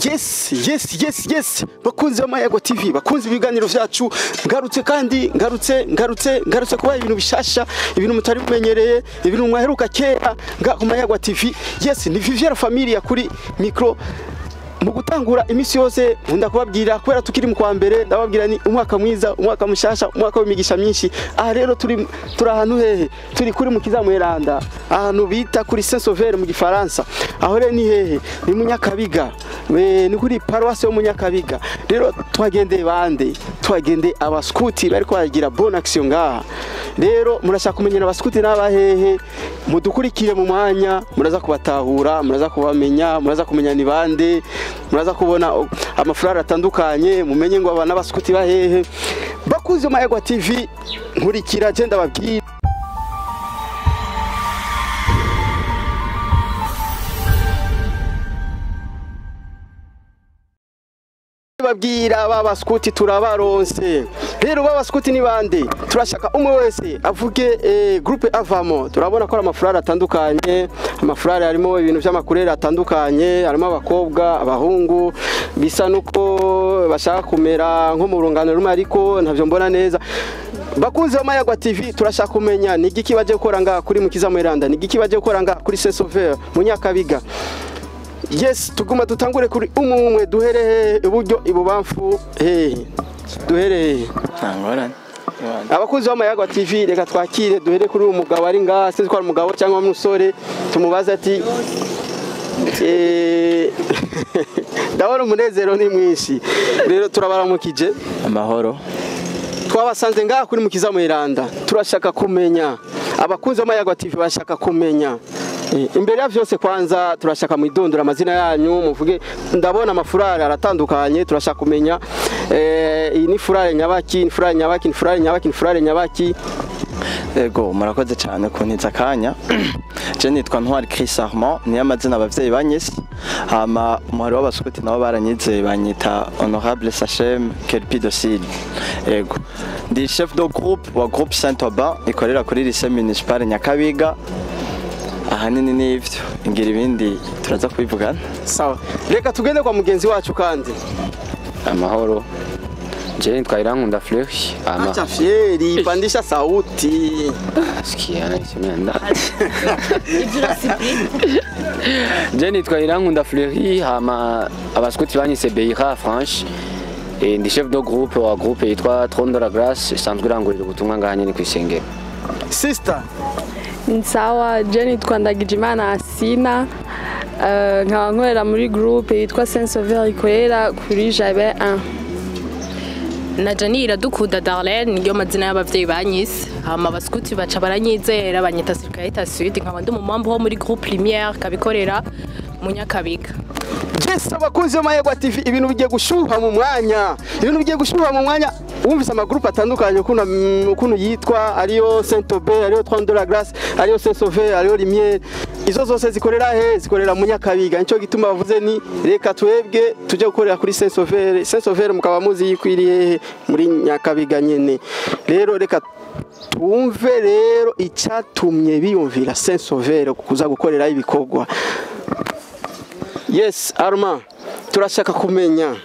Yes, bakunzi b'Amayago TV, bakunzi ibiganiro vyacu, ngarutse kandi ngarutse kubaha ibintu bishasha, ibintu mutari mumenyereye, ibintu mwaheruka kera nga ku Mayago TV. Yes, ni Viviera Familia kuri micro. Mu gutangura imisi yose nkunda kubabwira, kubera tukiri mu kwa mbere, ndababwira ni umwaka mwiza, umwaka mushasha, umwaka w'imigisha myinshi. Aha rero turi ahantu hehe? Turi kuri Mukiza Mweranda, ahantu bita kuri Saint Sauveur mu Gifaransa. Aho rero ni hehe? Ni mu Nyakabiga, ni kuri paroisse yo mu Nyakabiga. Rero twagendeye bande? Twagendeye abaskuti bariko baragira bonne action ngaha. Rero murashaka kumenyera abaskuti n'abahehe, mudukurikire mu mwanya, muraza kubatahura, muraza kubamenya, muraza kumenya ni bande, muraza kubona amafurari atandukanye, mumenye ngo abana baskuti bahehe. Bakuze Mayago TV, nkurikira je ndababwira. Babwira baba skuti turabaronse. Rero baba skuti ni bande? Turashaka umwe wese avuge groupe avamo. Turabona ko ari amafurari atandukanye, amafurari harimo ibintu by'amakurere atandukanye, harimo abakobwa, abahungu, bisa nuko bashaka kumera nko mu rungano rumwe, ariko ntavyo mbona neza. Bakunze Mayago TV, turashaka kumenya ni igiki baje gukora ngaha kuri Mukiza Mweranda, ni igiki baje gukora ngaha kuri Saint Sauveur mu Nyakabiga. Yes, tuguma dutangure kuri umwe, duhere iburyo ibubamfu, duhere. Abakunzi b'Amayago TV, reka twakire duhere kuri uyu mugabo ari ngaha, sinzi ko ari umugabo cyangwa umusore, tumubaze ati ndabona umunezero ni mwinshi. Rero turabaramukije. Amahoro. Twabasanze ngaha kuri Mukiza Mweranda, turashaka kumenya, abakunzi b'Amayago TV bashaka kumenya. Imbere ya vyose kwanza turashaka mwidondora amazina yanyu, muvuge. Ndabona amafurari aratandukanye, turashaka kumenya iyi ni furari nyabaki, ni furari nyabaki, ni furari nyabaki, ni furari nyabaki. Ego, murakoze cyane kuntiza akanya. Je nitwa Ntwari Chris Armand, niyo amazina abavyeyi banyise. Hama umuhari w'abaskuti nabo baranyize banyita Honorable Sachem Kelpi Docile. Ego, ndi chef de groupe wa groupe Saint Aubin ikorera kuri lycée municipal Nyakabiga. Ahanini nivyo, ngira ibindi turaza kubivugana. Sawa, reka tugende kwa mugenzi wacu kandi. Amahoro. Je nitwa Irankunda Fleury. Acha fieri, pandisha sauti. Sikia naisema. Je nitwa Irankunda Fleury, hama abaskuti banyise Beira Franche. Et ndi chef de groupe wa groupe yitwa Trône de la Grâce, isanzwe irangurira ubutumwa ngaha nyene kw'isengero. Sister. Sawa, je nitwa Ndagijimana Asina, nkaba nkorera muri groupe yitwa Saint Sauveur ikorera kuri Jabe 1. Na Jani Iradukunda Darlene, niyo mazina y'abavyeyi banyise. Hama abaskuti baca baranyizera banyita Sirikaita Sud, nkaba ndi mu mambo ho muri groupe Lumière kabikorera mu Nyakabiga. Yes, abakunzi b'Amayago TV, ibintu bigiye gushuha mu mwanya. Ibintu bigiye gushuha mu mwanya. Wumvise amagroupe atandukanye ukuntu yitwa, ariyo Saint Aubin, ariyo Trône de la Grâce, ariyo Saint Sauveur, ariyo Lumière. Izo zose zikorera he? Zikorera mu Nyakabiga. Nico gituma bavuze ni reka twebwe tuje gukorera kuri Saint Sauveur. Saint Sauveur mukaba muzi yikwiriye muri Nyakabiga nyene. Rero reka twumve rero icyatumye biyumvira Saint Sauveur kuza gukorera ibikorwa. Yes, Armand, turashaka kumenya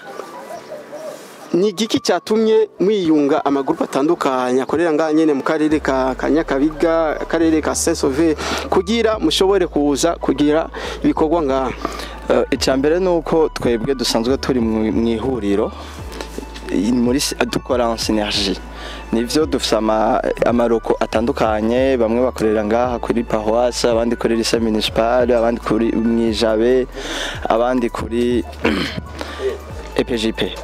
ni igiki cyatumye mwiyunga amagroupe atandukanye akorera ngaha nyene mu karere ka Nyakabiga, akarere ka Saint Sauveur, kugira mushobore kuza kugira ibikorwa ngaha. Icya mbere nuko twebwe dusanzwe turi mu ihuriro muri dukora en synergie. Nivyo dufise amaroko atandukanye, bamwe bakorera ngaha kuri paroisse, abandi kuri lycée municipal, abandi kuri Mwijabe, abandi kuri EPJP.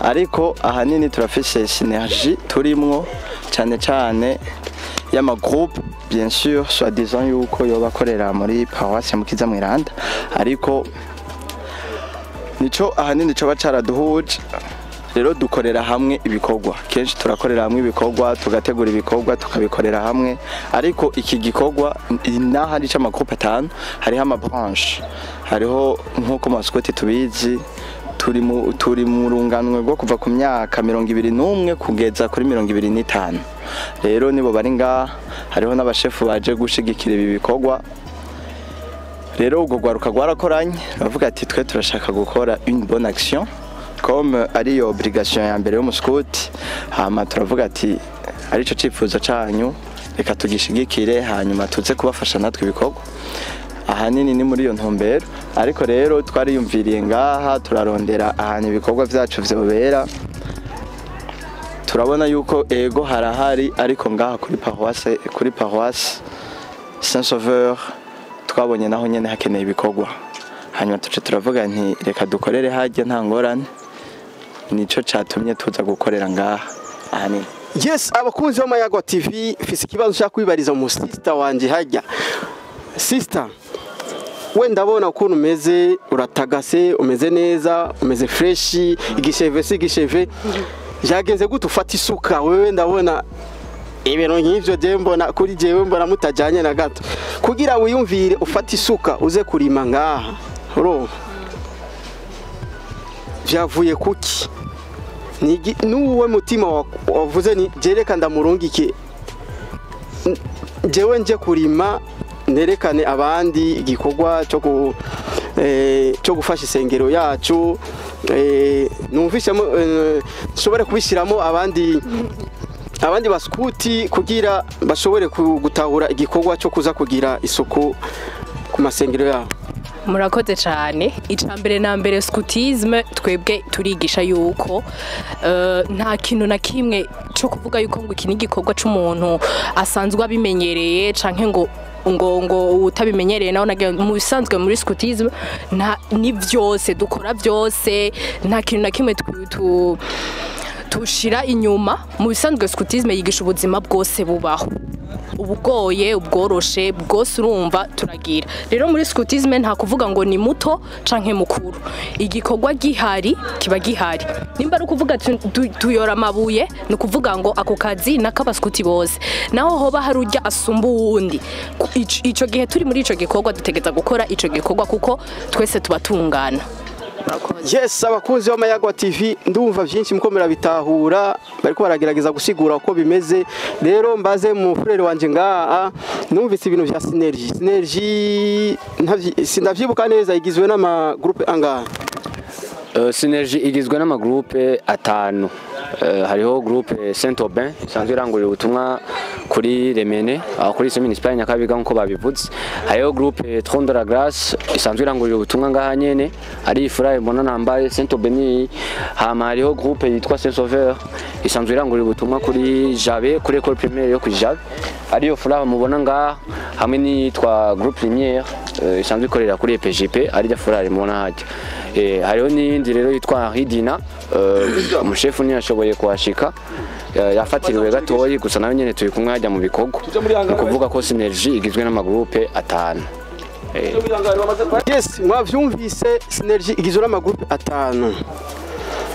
Ariko ahanini turafise synergie turimwo cyane cyane y'ama groupe, bien sûr, soi-disant yuko yobakorera muri paroisse Mukiza Mweranda, ariko nico ahanini co bacaraduhuje. Rero dukorera hamwe ibikorwa, kenshi turakorera hamwe ibikorwa, tugategura ibikorwa tukabikorera hamwe. Ariko iki gikorwa naho ari c'amagroupe atanu, hariho ama branche, hariho nkuko maskuti tubizi turi mu runganwe rwo kuva ku myaka 21 kugeza kuri 25. Rero nibo bari ngaha, hariho n'abashefu baje gushigikira ibi bikorwa. Rero ubwo rwaruka rwarakoranye, bavuga ati twe turashaka gukora une bonne action comme ariyo obligation ya mbere y'umuskuti. Hama turavuga ati arico cifuzo canyu, reka tugishigikire, hanyuma tuze kubafasha natwe ibikorwa. Ahanini ni muri iyo ntumbero. Ariko rero twariyumviriye ngaha, turarondera ahantu ibikorwa vyacu vyobera, turabona yuko ego harahari, ariko ngaha kuri paroisse Saint Sauveur twabonye naho nyene hakeneye ibikorwa. Hanyuma tuce turavuga nti reka dukorere hajya, nta ngorane. Nico catumye tuza gukorera ngaha ahanini. Yes, abakunzi b'Amayago TV, mfise ikibazo nshaka kwibariza mu sister wanje hajya. Sister, we ndabona ukuntu umeze, uratagase, umeze neza, umeze fresh, igisheve si igisheve. Byagenze gute ufata isuka? Wewe ndabona ibintu nk'ivyo, je mbona kuri jewe mbona mutajanye na gato. Kugira wiyumvire ufata isuka uze kurima ngaha, urumva vyavuye kuki? Nuwe mutima wavuze ni jereka ndamurungike jewe nje kurima, nerekane abandi igikorwa cyo gufasha isengero yacu, numvishemo nshobore kubishyiramo abandi baskuti kugira bashobore gutahura igikorwa cyo kuza kugira isuku ku masengero yabo? Murakoze cyane. Icya mbere na mbere, scoutisme twebwe turigisha yuko nta kintu na kimwe cyo kuvuga yuko ngo iki ni igikorwa cy'umuntu asanzwe abimenyereye canke ngo utabimenyereye nawe. Mu bisanzwe muri scoutisme nta ni byose dukora, byose, nta kintu na kimwe tushira inyuma. Mu bisanzwe scoutisme yigisha ubuzima bwose bubaho, ubugoye, ubworoshe, bwose, urumva turagira. Rero muri scoutisme nta kuvuga ngo ni muto canke mukuru, igikorwa gihari kiba gihari. Nimba ari ukuvuga tuyora amabuye, ni ukuvuga ngo ako kazi n'akabaskuti bose, naho hoba hari urya asumba uwundi. Ico gihe turi muri ico gikorwa dutegeza gukora ico gikorwa kuko twese tuba tungana. Murakoze. Yes, abakunzi b'Amayagwa TV, ndumva byinshi muko murabitahura, bariko baragerageza gusigura uko bimeze. Rero mbaze mu frère wanje ngaha, numvise ibintu vya synergie. Synergie sindavyibuka neza, igizwe n'ama groupe angahe? Synergie igizwe n'amagroupe atanu. Hariho groupe Saint Aubin isanzwe irangurira ubutumwa kuri Remene, aho kuri lycée municipal Nyakabiga nkuko babivuze. Hariho groupe Tronc de la Grâce isanzwe irangurira ubutumwa ngaha nyene, ari ifura mbona nambaye Saint Aubin ni. Hama hariho groupe yitwa Saint Sauveur isanzwe irangurira ubutumwa kuri Jabe, kuri école primaire yo kuri Jabe, ariyo fura mubona ngaha, hamwe n'iyitwa groupe Lumière isanzwe ikorera kuri EPGP, ari fura mubona hajya. Hariho n'iyindi rero yitwa Henri Dina, umushefu ntiyashoboye kuhashika, yafatiriwe gatoyi, gusa nawe nyene turi kumwe hajya mu bikorwa. Ni ukuvuga ko Synergie igizwe n'amagroupe atanu. Yes, mwavyumvise, Synergie igizwe n'amagroupe atanu.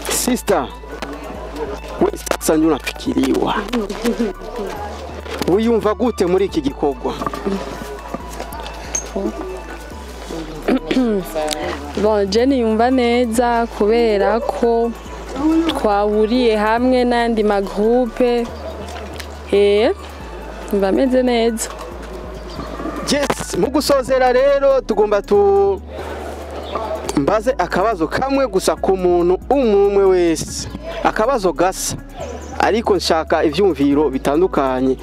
Sister, we sasa ndio unafikiriwa, wiyumva gute muri iki gikorwa? Bon, je niyumva neza kubera ko twahuriye hamwe n'andi magroupe, mba meze neza. Yes, mu gusozera rero tugomba tu mbaze akabazo kamwe gusa ku muntu umwe wese, akabazo gasa ariko nshaka ivyumviro bitandukanye,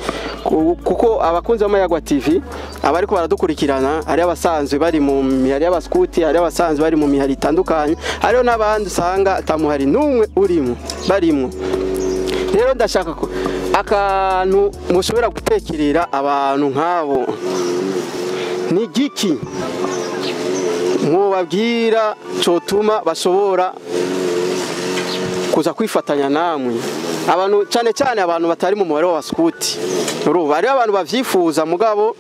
kuko abakunzi b'Amayagwa TV abariko baradukurikirana hari abasanzwe bari mu mihari y'abaskuti, hari abasanzwe bari mu mihari itandukanye, hariho n'abandi usanga atamuhari n'umwe urimo barimo. Rero ndashaka ko akantu mushobora gutekerera abantu nk'abo, ni giki mwobabwira cotuma bashobora kuza kwifatanya namwe? Abantu cyane cyane abantu batari mu mubare w'abaskuti, urumva hariho abantu bavyifuza mugabo,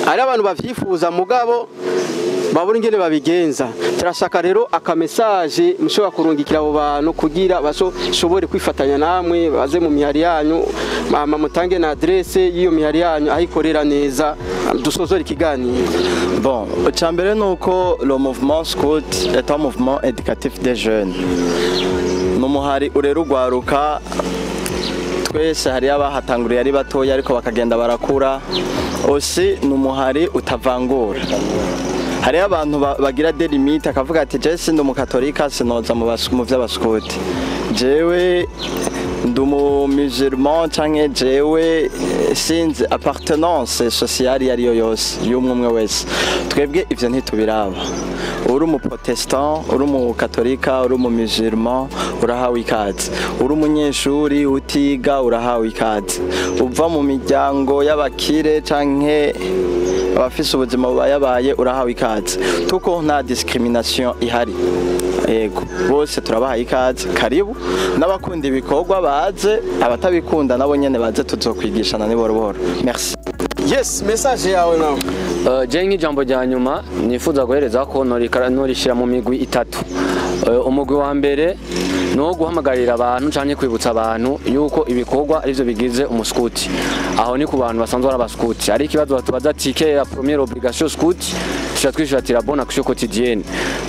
hari abantu bavyifuza mugabo babura ingene babigenza. Turashaka rero akamesaje mushobora kurungikira abo bantu kugira bashobore kwifatanya namwe, baze mu mihari yanyu. Mama, mutange na adresse y'iyo mihari yanyu aho ikorera neza, dusozore ikiganiro. Bon, icambere ni uko le mouvement scout est un mouvement éducatif des jeunes. Ni umuhari urera urwaruka twese. Hariyo abahatanguriye ari batoya ariko bakagenda barakura. Aussi ni umuhari utavangura. Hariho abantu bagira des limites, akavuga ati: "Je sindi umukatolika, sinoza mu vy'abaskuti, jewe ndi umu musulman", canke jewe sinzi appartenance sociale iyo ariyo yose y'umwe umwe wese. Twebwe ivyo ntitubiraba. Uri umu protestant, uri umukatolika, uri umu musulman, urahawe ikaze. Uri umunyeshuri, utiga, urahawe ikaze. Uva mu miryango y'abakire canke abafise ubuzima bubayabaye, urahawe ikaze, tuko nta discrimination ihari. Yego, bose turabahaye ikaze, karibu. N'abakunda ibikorwa baze, abatabikunda nabo nyene baze, tuzokwigishana ni buhoro. Merci. Yes, message yawe nawe. Je nk'ijambo rya nyuma nifuza guhereza ko norishira mu migwi itatu. Umugwi wa mbere ni uwo guhamagarira abantu canke kwibutsa abantu yuko ibikorwa arivyo bigize umuskuti. Aho ni ku bantu basanzwe ari abaskuti. Ari ikibazo batubaza ati: "Quelle est la première obligation scout?" Tuca twishura ati: "La bonne action quotidienne."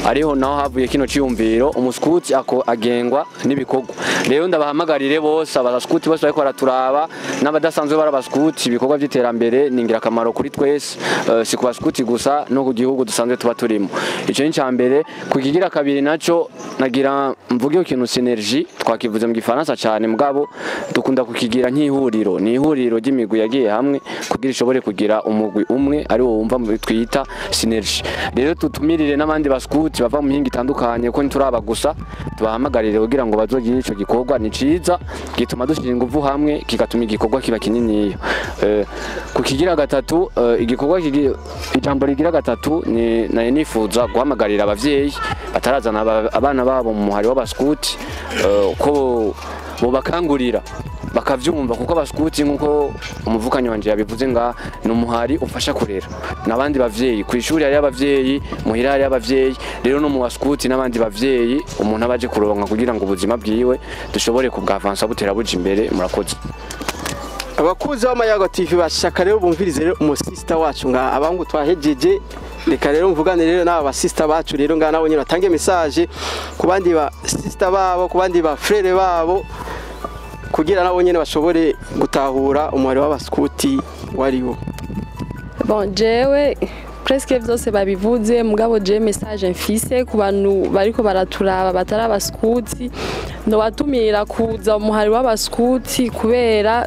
Ariho naho havuye kino ciyumviro: umuskuti ako agengwa n'ibikorwa. Rero ndabahamagarire bose, abaskuti bose bariko baraturaba n'abadasanzwe bari abaskuti, ibikorwa by'iterambere ni ingirakamaro kuri twese, si ku baskuti gusa, no ku gihugu dusanzwe tuba turimo. Ico ni ica mbere. Ku kigira kabiri naco, nagira mvuge ikintu synergie. Twakivuze mu gifaransa cyane, mugabo dukunda kukigira nk'ihuriro. Ni ihuriro ry'imigwi yagiye hamwe kugira ishobore kugira umugwi umwe, ari wo wumva mu twita synergie. Rero tutumirire n'abandi baskuti bava mu mihingo itandukanye, ko ntituraba gusa, tubahamagarire kugira ngo bazogire ico gikorwa. Ni ciza, gituma dushyira ingufu hamwe, kigatuma igikorwa kiba kininiya. Ku kigira gatatu, igikorwa ijambo rigira gatatu ni nari nifuza guhamagarira abavyeyi batarazana abana babo mu muhari w'abaskuti, ko bobakangurira bakavyumva, kuko abaskuti, nkuko umuvukanyi wanje yabivuze nga, ni umuhari ufasha kurera n'abandi bavyeyi. Ku ishuri hari abavyeyi, muhira hari abavyeyi, rero no mu baskuti n'abandi bavyeyi umuntu aba aje kuronka kugira ngo ubuzima bwiwe dushobore kubwavansa butera buja imbere. Murakoze. Abakunzi b'Amayaga TV bashaka rero bumvirize rero umusista wacu nga abangu twahejeje. Reka rero mvugane rero n'aba basista bacu rero nga nabo nyine batange message ku bandi ba sister babo, ku bandi ba frère babo, kugira nabo nyine bashobore gutahura umubare w'abaskuti wariwo. Bon, jewe presque vyose babivuze, mugabo je message mfise ku bantu bariko baraturaba batari abaskuti, nobatumira kuza mu muhari w'abaskuti, kubera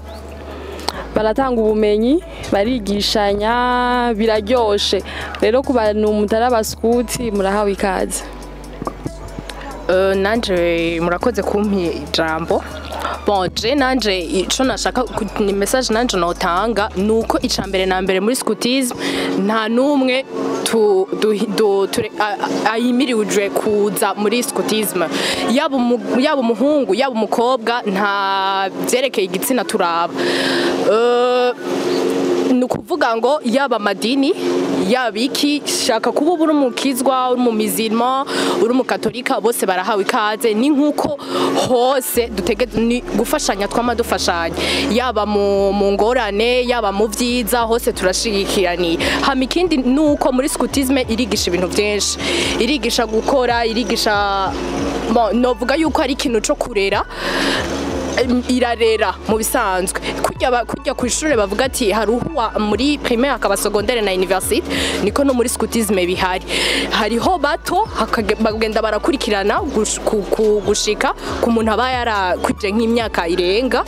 baratanga ubumenyi, barigishanya, biraryoshe. Rero ku bantu mutari abaskuti, murahawe ikaze. Nanje murakoze kumpa ijambo. Bon, je nanje ico nashaka ni message nanje notanga nuko ica mbere na mbere muri scoutisme nta numwe tu du, ayimiriwe kuza muri scoutisme, yaba umuhungu, yaba umukobwa, nta vyerekeye igitsina turaba. Ni ukuvuga ngo yaba amadini, yaba iki, shaka kuba uri umukizwa, uri umumizirima, uri umukatolika, bose barahawe ikaze. Ni nk'uko hose dutege ni gufashanya, twama dufashanya, yaba mu ngorane, yaba mu vyiza, hose turashigikiraniye. Hama ikindi ni uko muri scoutisme irigisha ibintu byinshi, irigisha gukora, irigisha, bon, novuga yuko ari ikintu co kurera, irarera mu bisanzwe. Kujya ku ishure bavuga ati hari uhuwa muri primaire, akaba secondaire na université, niko no muri scoutisme bihari. Hariho bato, bagenda barakurikirana gushika ku muntu aba yarakwije nk'imyaka irenga,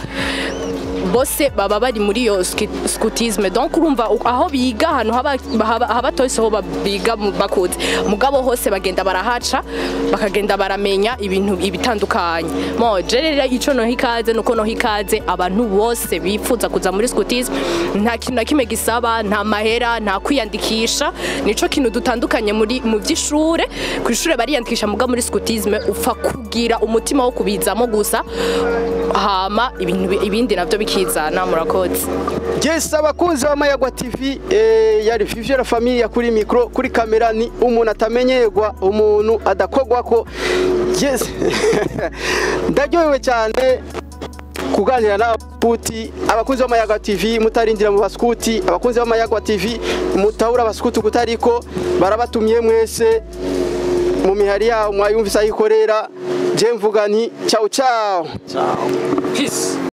bose baba bari muri iyo scoutisme. Donc urumva aho biga, ahantu haba hose ho biga bakuze, mugabo hose bagenda barahaca, bakagenda baramenya ibintu ibitandukanye. Mo je rero ico noha ikaze nuko noha ikaze abantu bose bifuza kuza muri scoutisme. Nta kintu na kimwe gisaba, nta mahera, nta kwiyandikisha. Nico kintu dutandukanye muri mu vy'ishure. Ku ishure bariyandikisha, muga muri scoutisme upfa kugira umutima wo kubizamo gusa, hama ibintu ibindi navyo bikizana. Murakoze. Yes, abakunzi b'Amayagwa TV, yari Viviera Familia kuri micro, kuri kamera ni umuntu atamenyerwa, umuntu adakogwako. Yes. Ndaryohewe cyane kuganira n'abaskuti. Abakunzi b'Amayaga TV mutarindira mu baskuti, abakunzi b'Amayagwa TV mutahura abaskuti kutariko barabatumye mwese mu mihari yabo, mwayumvise ayikorera. Je mvuga nti ciao ciao. Peace.